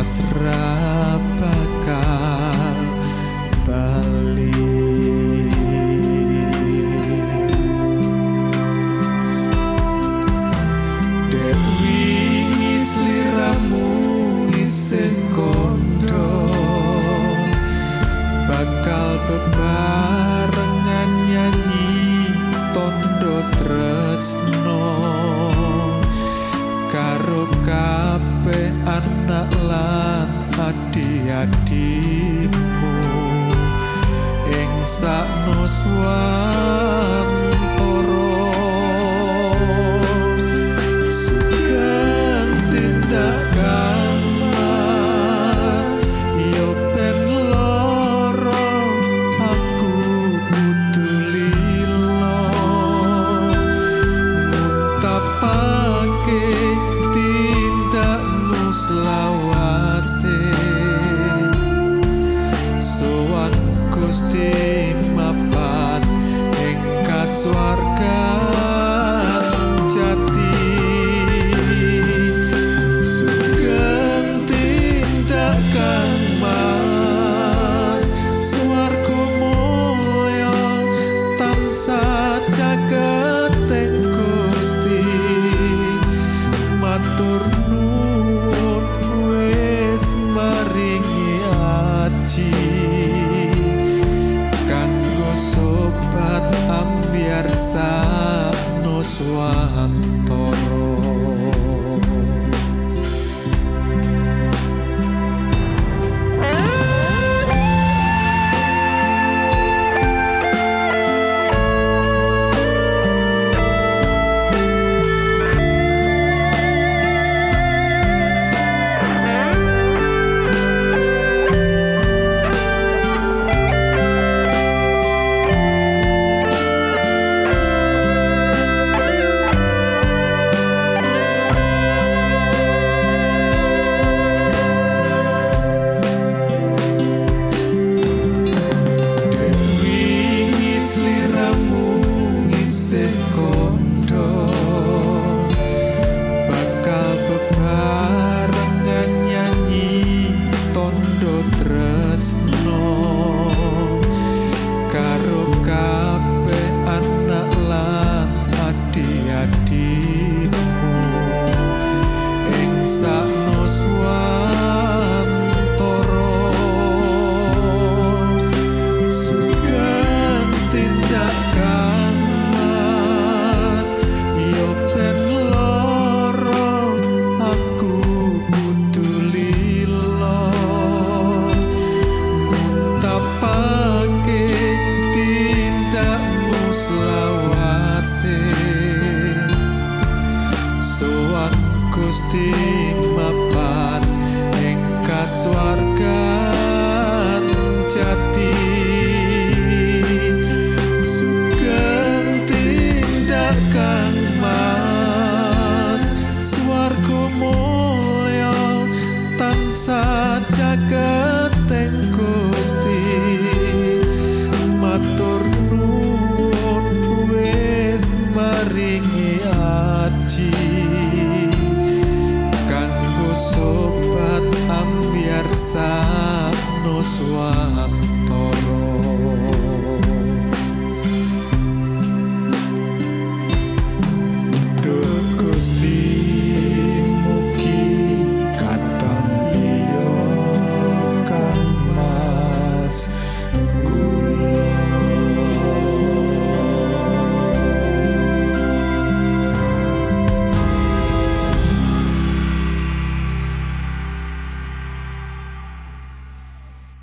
Mas ra bakal bali. Dek wingi sliramu isih kondo, bakal bebarengan nyanyi tondo tresno karo kabeh anak lan adi-adimu ing saknuswantara. Sugeng tindak Kang Mas, yo ben lara aku kudu lila nguntapake tindakmu selawase. Sowan Gusti mapan ing kasuwargan jati. Sugeng tindak Kang Mas, swarga mulya tansah caketing Gusti. Matur nuwun wis maringi aji kanggo sobat ambyar saknuswantara. Dek wingi sliramu isih kondo, bakal bebarengan nyanyi tondo tresno karo kabeh anak lan adi-adimu ing saknuswantara. Sugeng tindak Kang Mas, yo ben lara aku kudu lila nguntapake tindakmu selawase. Sowan Gusti mapan ing kasuwargan jati. Sugeng tindak Kang Mas, swarga mulya tansah caketing Gusti. Matur nuwun wis maringi aji kanggo sobat ambyar saknuswantara.